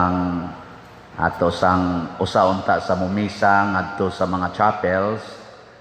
Ang ato sang usa unta sa mumisa ngadto sa mga chapels,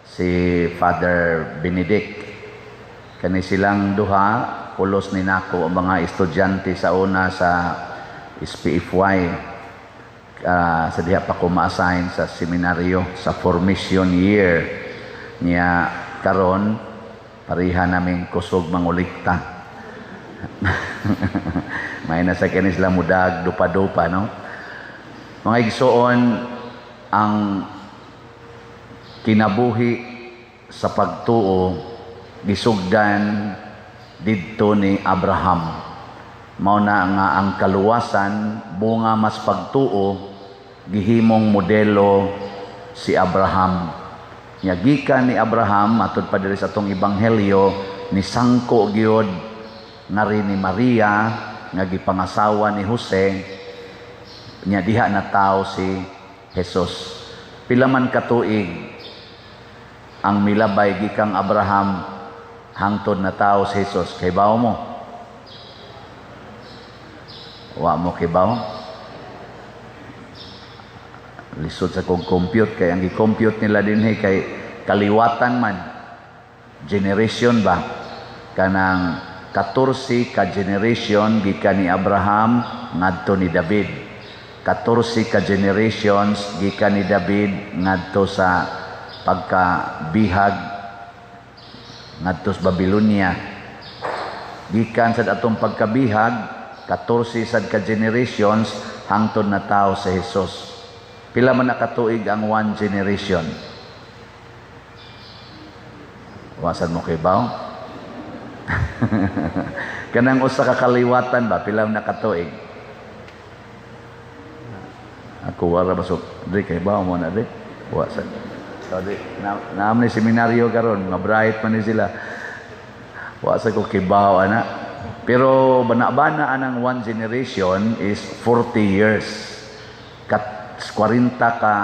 si Father Benedict. Kani silang duha, pulos ni nako ang mga estudyante sa una sa SPFY, sa diha pa ko ma-assign sa seminaryo sa formation year niya. Karon pareha naming kusog mangulikta. May nasa kini sila mudag dupa-dupa, no? Mga igsoon, ang kinabuhi sa pagtuo gisugdan didto ni Abraham. Mao na nga ang kaluwasan bunga mas pagtuo, gihimong modelo si Abraham. Nya gikan ni Abraham, matud pa diri sa atong ebanghelyo, ni sangko gyud ngari ni Maria nga gipangasawa ni Jose. Nya diha na tao si Jesus. Pila man katuig ang milabay gikang Abraham hangtod na tao si Jesus? Kay bawo mo? Wa mo kibaw? Lisod sa kong compute kay ang gi-compute nila dinhi kay kaliwatan man, generation ba. Kanang 14 ka generation gikan ni Abraham ngadto ni David, 14 ka generations gikan ni David ngadto sa pagkabihag ngadto sa Babylonia. Gikan sa atong pagkabihag, 14 sad ka generations hangtod na tao sa Jesus. Pila man na katuig ang one generation? Wasan mo kibaw? Kanang usa ka kaliwatan ba, pila man na katuig? Ako wala basok. Dri kay ba mo na dri? Wa sa. So, di, na, naam ni seminaryo karon, mga bright man ni sila. Wa sa ko kibaw ana. Pero bana-bana anang one generation is 40 years. Kat 40 ka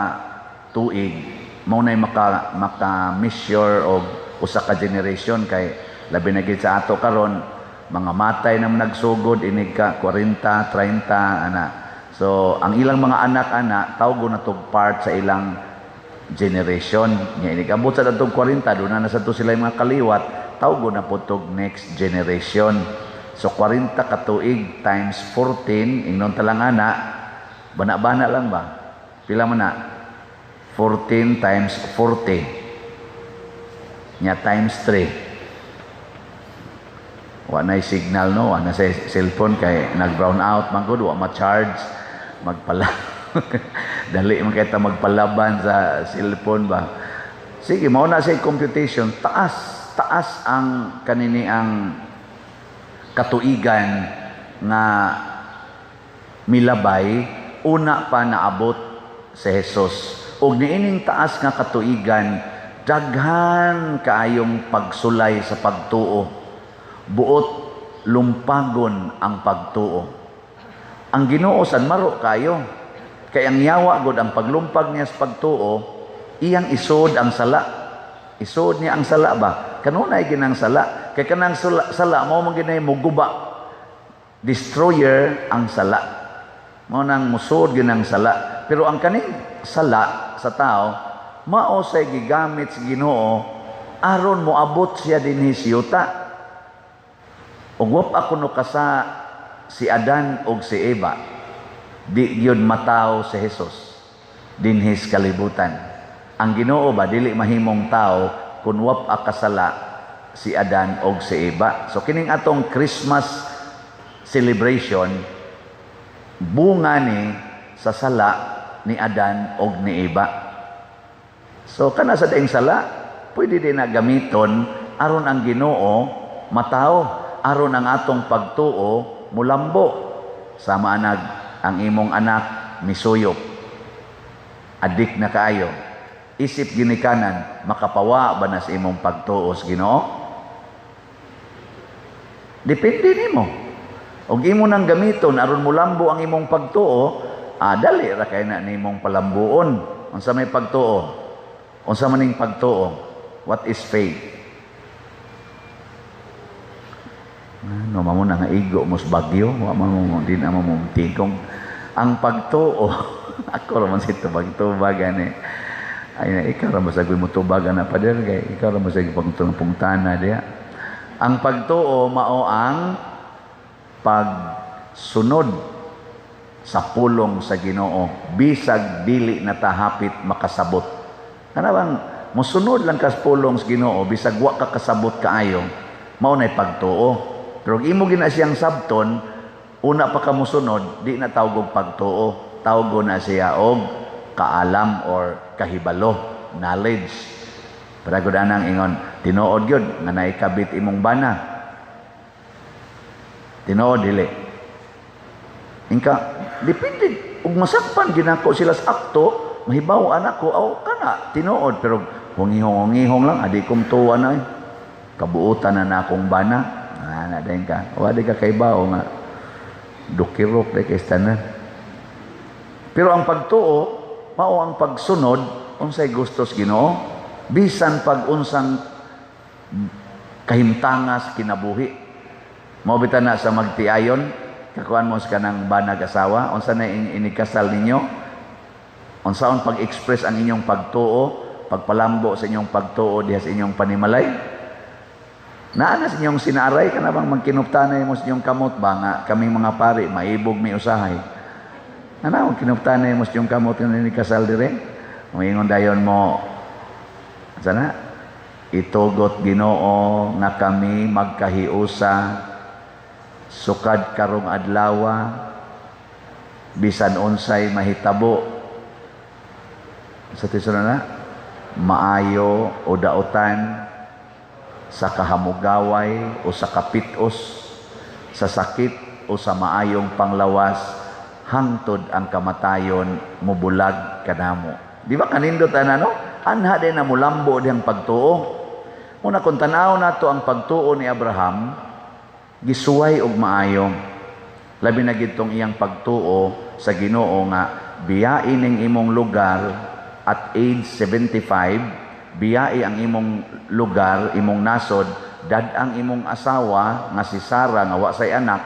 tuig mao nay maka measure og usa ka generation, kay labi na gid sa ato karon, mga matay na nagsugod inig ka 40, 30 ana. So ang ilang mga anak-anak tawgo na tog part sa ilang generation. Nya inig abot sa datong 40, doon na sa to sila yung mga kaliwat, tawgo na po tog next generation. So 40 ka tuig times 14, ingnon talang ana, bana-bana lang ba? Pila man na? 14 times 40. Nya times 3. Wa na signal, no, wa na sa cellphone kay nag-brown out man gud, wa ma-charge, magpala dali man kay ta magpalaban sa cellphone ba. Sige, mao na sa computation, taas taas ang kanini ang katuigan nga milabay una pa naabot si Jesus. Ug niining taas nga katuigan, daghan kaayong pagsulay sa pagtuo. Buot lumpagon ang pagtuo. Ang Ginoo san maro kayo. Kay ang yawa god, ang paglumpag niya sa pagtuo, iyang isod ang sala. Isod niya ang sala ba? Kanunay ginang sala. Kay kanang sala, sala mao man ginay muguba. Destroyer ang sala. Mao nang musod ginang sala. Pero ang kaning sala sa tao, mao say gigamit sa Ginoo aron moabot siya dinhi sa yuta. Ug wa pa kuno kasa si Adan og si Eva, di gyud mataw si Jesus dinhi sa kalibutan. Ang Ginoo ba dili mahimong tao kun wa pa kasala si Adan og si Eva. So kining atong Christmas celebration, bunga ni sa sala ni Adan og ni Eva. So kana sa daing sala, pwede din na gamiton aron ang Ginoo mataw, aron ang atong pagtuo mulambo. Sama anag ang imong anak misuyop. Adik na kaayo. Isip ginikanan, makapawa ba na sa imong pagtuo sa Ginoo? Depende nimo. Og imo nang gamiton aron mulambo ang imong pagtuo, dali ra kay na nimong palambuon. Unsa may pagtuo? Unsa man ning pagtuo? What is faith? Ano, mamo na nga igo mo sa Bagyo, wa man mo di na mo tigong. Ang pagtuo, ako ra man si tubag-tubag ani. Ay, ikaw ra mo mo tubag ana, pader, kay ikaw ra mo sa pangtungpungtana diha. Ang pagtuo mao ang pagsunod sa pulong sa Ginoo bisag dili na ta hapit makasabot. Kana bang mosunod lang kas pulong sa Ginoo bisag wa ka kasabot kaayo, mao nay pagtuo. Pero imo gina siyang sabton una pa ka mosunod, di na tawag og pagtuo, tawgo na siya og kaalam or kahibalo, knowledge. Para gud anang ingon, tinuod gyud nga naikabit imong bana. Tinuod dili? Ingka, depende ug masakpan ginako sila sa akto, mahibaw-an ako aw kana tinuod, pero hungihong-hungihong lang adi kong tuwa na eh. Kabuutan na na akong bana. Ana dayon ka. Wa di ka kahibaw nga dukirok di kay tanan. Pero ang pagtuo mao ang pagsunod unsay gustos Ginoo bisan pag unsang kahimtangas kinabuhi. Mao bitaw na sa magtiayon, kakuan mo sa kanang banag asawa, unsa na inikasal ninyo, unsaon pag-express ang inyong pagtuo, pagpalambo sa inyong pagtuo diha sa inyong panimalay. Naa na sa inyong sinaaray, kana bang magkinuptanay mo sa inyong kamot ba nga kaming mga pari maibog mi usahay. Ana magkinuptanay mo sa inyong kamot nga nikasal dire. Moingon dayon mo sana, "Itugot Ginoo nga kami magkahiusa sukad karong adlawa bisan unsay mahitabo sa tisun na maayo o dautan, sa kahamugaway o sa kapitos, sa sakit o sa maayong panglawas, hangtod ang kamatayon mubulag kanamo." Di ba kanindot ana, no? Anha din na mulambo dihang pagtuo. Una, kung tanaw nato ang pagtuo ni Abraham, gisuway og maayo. Labi na gitong iyang pagtuo sa Ginoo nga biyain ning imong lugar at age 75, biyai ang imong lugar, imong nasod, dad ang imong asawa nga si Sara nga wa say anak,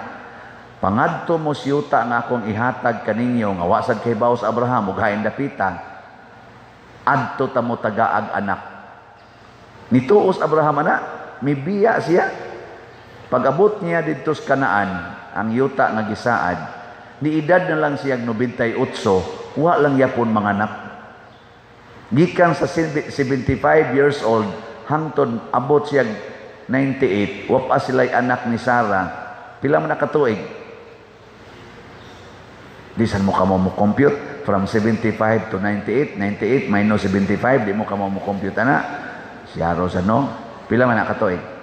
pangadto mo siyuta nga akong ihatag kaninyo, nga wa sad kahibaw sa Abraham ug hain dapita, adto ta mo tagaag anak. Nituos Abraham ana, mibiya siya. Pag-abot niya didto sa Kanaan, ang yuta nga gisaad, ni edad na lang siya 98, wa lang yapon manganak. Gikan sa 75 years old hangtod abot siya 98, wa pa sila'y anak ni Sarah. Pila man nakatuig? Di san mo kamo mo compute from 75 to 98, 98 minus 75, di mo kamo mo compute ana. Siyaro sa no? Pila man nakatuig?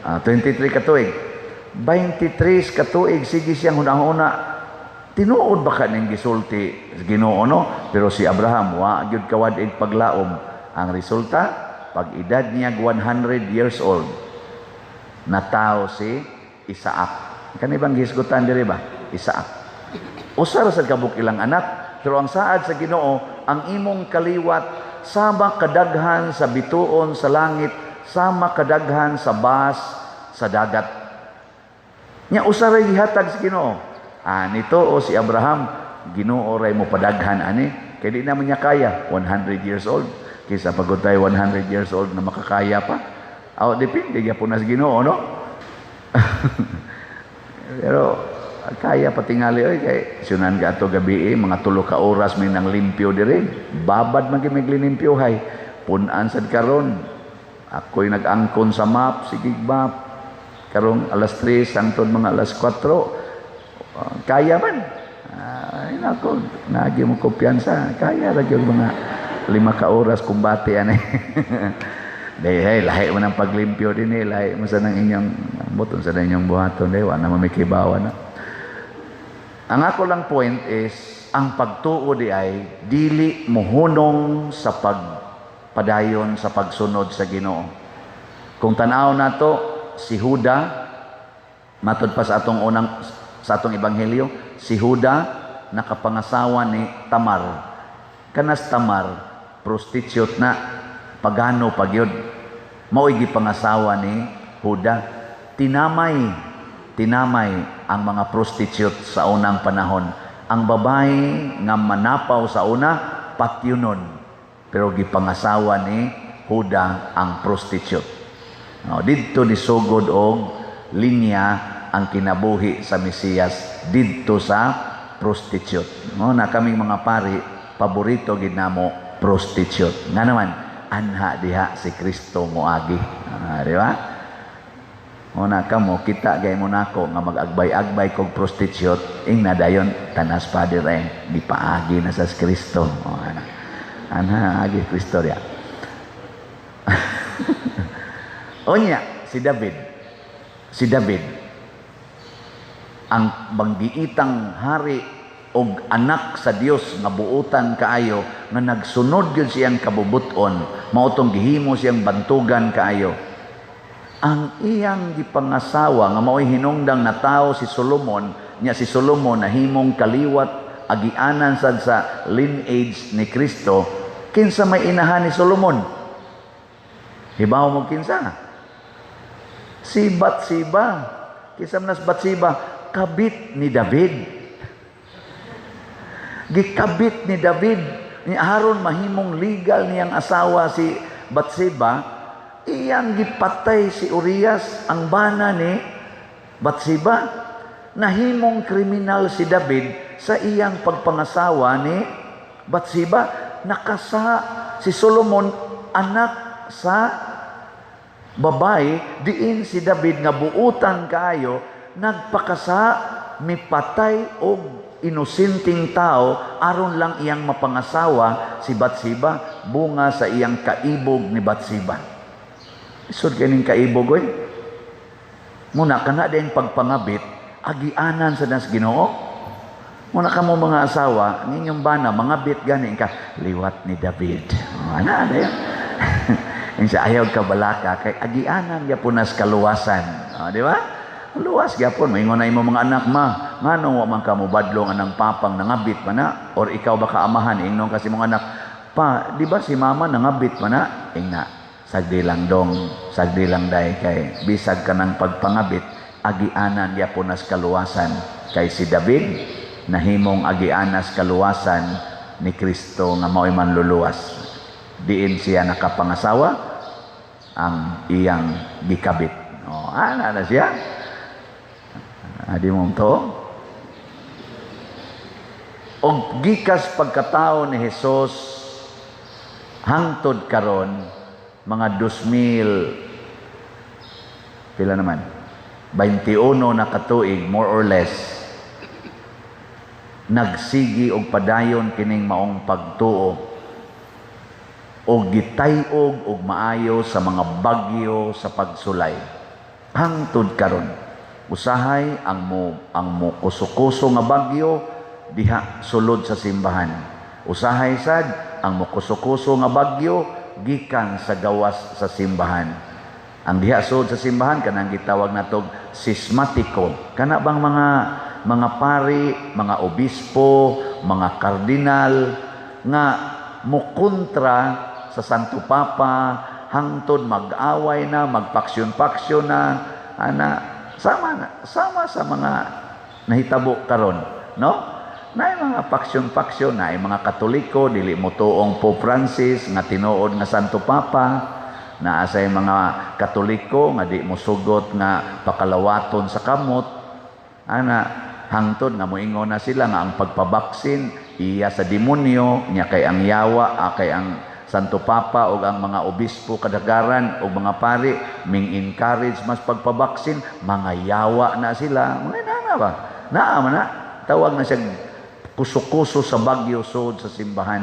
23 katuig. 23 katuig sige siyang hunahuna, tinuod ba ka ning gisulti sa Ginoo, no? Pero si Abraham wa gyud kawad-ig paglaom. Ang resulta, pag edad niya 100 years old, natawo si Isaac. Kani bang gihisgutan diri ba? Isaac. Usa ra sad kabuk ilang anak, pero ang saad sa Ginoo, ang imong kaliwat sama kadaghan sa bituon sa langit, sama kadaghan sa bas sa dagat. Nya usa ra gihatag sa Ginoo. Ah, nito o si Abraham, Ginoo ray mo padaghan ani, kay di naman niya kaya 100 years old. Kaysa pagod tayo 100 years old na makakaya pa. Aw, depende gyapon na sa Ginoo, no? Pero kaya patingali oy, kay sunan ka ato gabi eh, mga 3 ka oras may nang limpyo diri. Babad man kay may limpyo hay. Punan sad karon. Ako'y nag-angkon sa map, sige map. Karong alas 3 hangtod mga alas 4. Kaya man. Ay nako, naagi mo kumpiyansa. Kaya ra gyud mga 5 ka oras kumbate ani. Day, hey, lahi mo ng paglimpyo din eh. Lahi mo sa nang inyong buton sa inyong buhaton. Day, wala na mamikibawa na. Ang ako lang point is, ang pagtuo di ay dili mohunong sa pagpadayon sa pagsunod sa Ginoo. Kung tan-aw nato si Huda, matod pa sa atong unang sa atong ebanghelyo, si Huda nakapangasawa ni Tamar. Kanas Tamar, prostitute na, pagano pagyud. Mao'y gipangasawa ni Huda. Tinamay, tinamay. ang mga prostitute sa unang panahon. Ang babae nga manapaw sa una, patyunon. Pero gipangasawa ni Huda ang prostitute. No, didto nisugod og linya ang kinabuhi sa Mesiyas didto sa prostitute. No, na kaming mga pari, paborito gid namo prostitute. Nga naman, anha diha si Kristo moagi. Ah, di ba? Una kamo kita gay mo nako nga mag-agbay-agbay kog prostitute, ing nadayon tanas pader eh gipaagi na sa Kristo. O, ana. Anha agi Kristo diya. Unya si David. Si David ang banggiitang hari og anak sa Dios nga buotan kaayo, nga nagsunod gyud siyang kabubuton, mao tong gihimo siyang bantugan kaayo. Ang iyang gipangasawa nga mao'y hinungdang natawo si Solomon, nya si Solomon nahimong kaliwat agianan sad sa lineage ni Kristo. Kinsa may inahan ni Solomon? Hibaw mo kinsa? Si Batseba. Kinsa man Batseba? Kabit ni David. Gikabit ni David ni aron mahimong legal niyang asawa si Batseba, iyang gipatay si Urias, ang bana ni Batseba. Nahimong kriminal si David sa iyang pagpangasawa ni Batseba. Nakasa si Solomon, anak sa babae, diin si David nga buutan kaayo nagpakasa, mipatay og inosenteng tao aron lang iyang mapangasawa si Batseba, bunga sa iyang kaibog ni Batseba. Isod kaning kaibog oy. Muna kana din pagpangabit agianan sa nas Ginoo. Muna kamo mga asawa, ninyong bana mangabit gani ka liwat ni David. Oh, ana ana. Yung sa ayaw ka balaka kay agianan gyapon nas kaluwasan. Oh, di ba? Luwas gyapon maingon na imo mga anak, ma, ngano wa man ka mobadlong anang papang nangabit pa na? Or ikaw baka amahan ingnon kasi mong anak, pa, di ba si mama nangabit pa na? Ingna, sagdi lang dong, sagdi lang day kay bisag ka ng pagpangabit, agianan gyapon nas kaluwasan kay si David nahimong agianas kaluwasan ni Kristo nga mao'y manluluwas. Diin siya nakapangasawa ang iyang gikabit. Oh, ana na siya. Adi mo to. Og gikas pagkatao ni Jesus hangtod karon, mga 2000 pila naman, 21 na katuig more or less, nagsigi og padayon kining maong pagtuo og gitay-og og maayo sa mga bagyo sa pagsulay hangtod karon. Usahay ang mo kuso-kuso nga bagyo diha sulod sa simbahan. Usahay sad ang mo kuso-kuso nga bagyo gikan sa gawas sa simbahan. Ang diha sulod sa simbahan kanang gitawag natog sismatiko. Kana bang mga pari, mga obispo, mga kardinal nga mukontra sa Santo Papa hangtod mag-away na, magpaksyon-paksyon na, ana, sama na, sama sa mga nahitabo karon, no? Naay mga paksyon-paksyon, naay mga Katoliko dili mo tuong Pope Francis nga tinuod nga Santo Papa, naa say mga Katoliko nga di mo sugot nga pakalawaton sa kamot, ana, hangtod nga moingon na sila nga ang pagpabaksin iya sa demonyo, nya kay ang yawa, kay ang Santo Papa o ang mga obispo kadagaran o mga pari ming encourage mas pagpabaksin, mga yawa na sila. Mga naa ba? Naa man na. Tawag na siya kuso-kuso sa bagyo sud sa simbahan.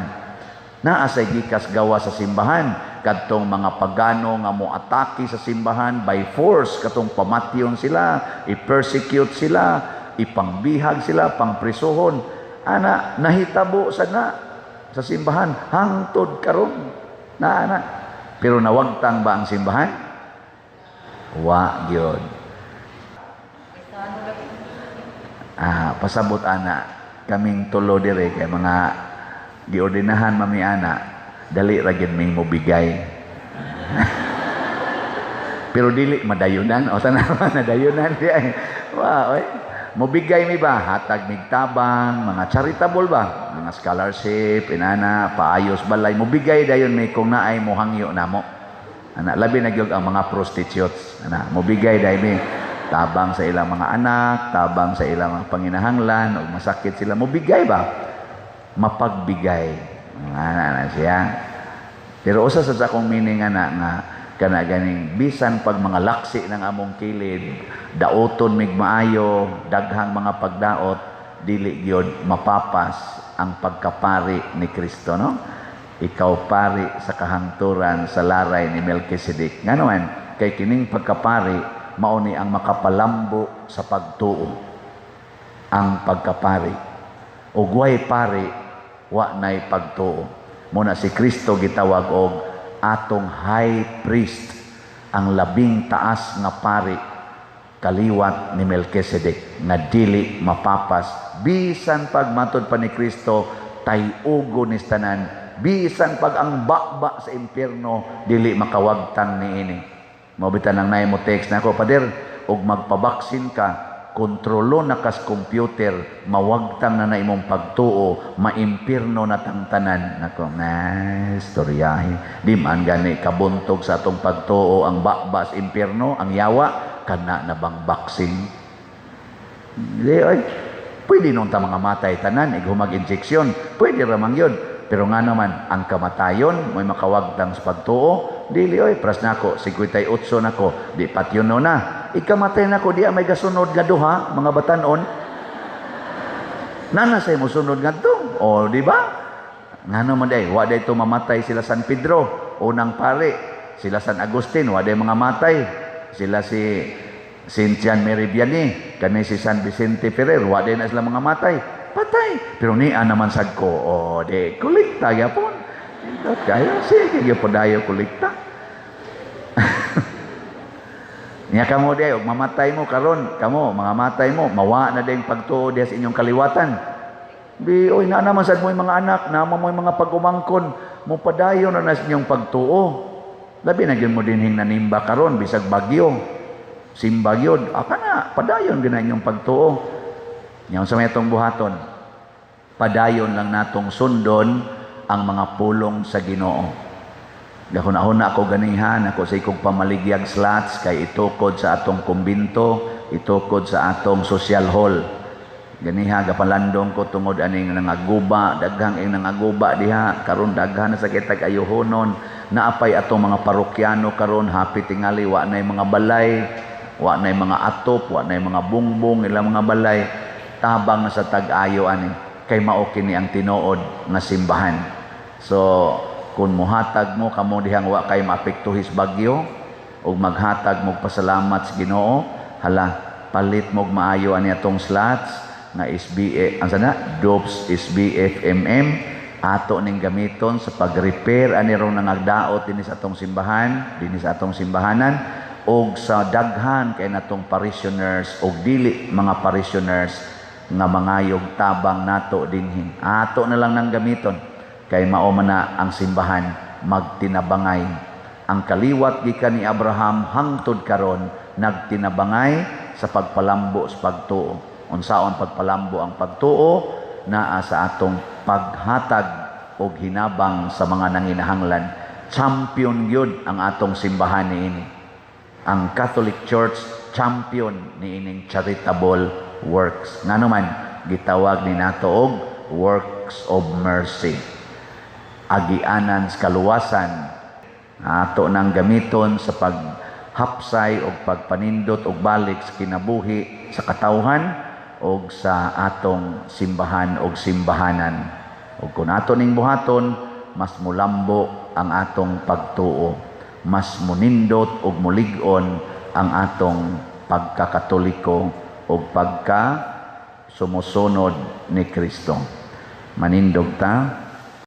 Naa say gikas gawa sa simbahan kadtong mga pagano nga moatake sa simbahan by force, katong pamatyon sila, i-persecute sila, ipangbihag sila, pangprisuhon. Ana, nahitabo sa na sa simbahan hangtod karon. Naa na. Pero nawagtang ba ang simbahan? Wa gyud. Pasabot ana kaming tulo dire kay mga giordinahan mami ana, dali ra gyud ming mobigay. Pero dili madayunan o tanawa nadayunan di ay. Wa oy. Mobigay mi ba? Hatag mig tabang, mga charitable ba? Mga scholarship, inana, paayos balay. Mobigay dayon mi kung naay mohangyo namo. Ana, labi na gyud ang mga prostitutes. Ana, mobigay dayon mi tabang sa ilang mga anak, tabang sa ilang mga panginahanglan, o masakit sila, mobigay ba? Mapagbigay. Ana na siya. Pero usa sa akong meaning ana nga kana ganing bisan pag mga laksi ng among kilid, daoton mig maayo, daghang mga pagdaot, dili gyud mapapas ang pagkapari ni Kristo, no? Ikaw pari sa kahangturan sa laray ni Melchizedek. Ngano man kay kining pagkapari mao ni ang makapalambo sa pagtuo. Ang pagkapari. Ug way pari, wa nay pagtuo. Muna si Kristo gitawag og atong high priest, ang labing taas nga pari kaliwat ni Melchizedek nga dili mapapas bisan pag matod pa ni Kristo tay-ugo ni tanan, bisan pag ang baba sa impyerno dili makawagtang niini. Mao bitan ang naay mo text nako, "Pader, og magpabaksin ka, kontrolo na kas computer, mawagtang na na imong pagtuo, maimpirno na tang tanan." Nako, na istoryahe. Di man gani kabuntog sa atong pagtuo ang baba sa impyerno, ang yawa, kana na bang vaccine? Di, ay, pwede nung ta mga matay tanan, ighumag injection, pwede ramang yun. Pero nga naman, ang kamatayon, may makawagtang sa pagtuo, dili oy, pras nako, 58 nako, di patyon no na. Ikamatay nako, di may gasunod nga duha, mga batanon. Nana say mo sunod ngadto. O, di ba? Nga naman day, wa day to mamatay sila San Pedro, unang pare, sila San Agustin, wa day mga matay. Sila si Saint John Mary Vianney, kani si San Vicente Ferrer, wa day na sila mga matay. Patay. Pero niya naman sad ko, o di, kolekta gyapon. Kayo, sige, gyapon dayo kolekta. Niya kamo di, og mamatay mo karon, kamo, mga matay mo, mawa na din pagtuo diya sa inyong kaliwatan. Di, oy, na naman sad mo yung mga anak, naman mo yung mga pag-umangkon, mo padayon na na sa inyong pagtuo. Labi na gyud mo dinhing nanimba karon, bisag bagyo, simba gyud, aka na, padayon gyud na inyong pagtuo. Nya sa may atong buhaton, padayon lang natong sundon ang mga pulong sa Ginoo. Gahuna-huna ako ganihan, ako sa ikog pamaligyag slots kay itukod sa atong kumbinto, itukod sa atong social hall. Ganiha gapalandong ko tungod aning nangaguba, daghang ing nangaguba diha, karon daghan na sa kitag ayuhonon, naapay atong mga parokyano karon happy tingali wa nay mga balay, wa nay mga atop, wa nay mga bungbong ilang mga balay, tabang na sa tag-ayo ani kay mao kini ang tinuod nga simbahan. So kung muhatag mo kamo dihang wa kay maapektuhis bagyo ug maghatag mo pasalamat sa Ginoo, hala palit mo maayo ani atong slots nga SBA ang sana DOPS SBFMM ato ning gamiton sa pag-repair ani rong nangagdaot dinhi sa atong simbahan, dinhi sa atong simbahanan og sa daghan kay natong parishioners og dili mga parishioners nga mangayog tabang nato dinhi. Ato na lang nang gamiton kay mao man na ang simbahan magtinabangay. Ang kaliwat gikan ni Abraham hangtod karon nagtinabangay sa pagpalambo sa pagtuo. Unsaon pagpalambo ang pagtuo? Naa sa atong paghatag og hinabang sa mga nanginahanglan. Champion gyud ang atong simbahan niini. Ang Catholic Church champion niining charitable works. Ngano man gitawag ni nato og works of mercy. Agianan sa kaluwasan ato nang gamiton sa paghapsay og pagpanindot og balik sa kinabuhi sa katawhan og sa atong simbahan og simbahanan. Og kung ato ning buhaton, mas mulambo ang atong pagtuo, mas munindot og mulig-on ang atong pagkakatoliko og pagka sumusunod ni Kristo. Manindog ta.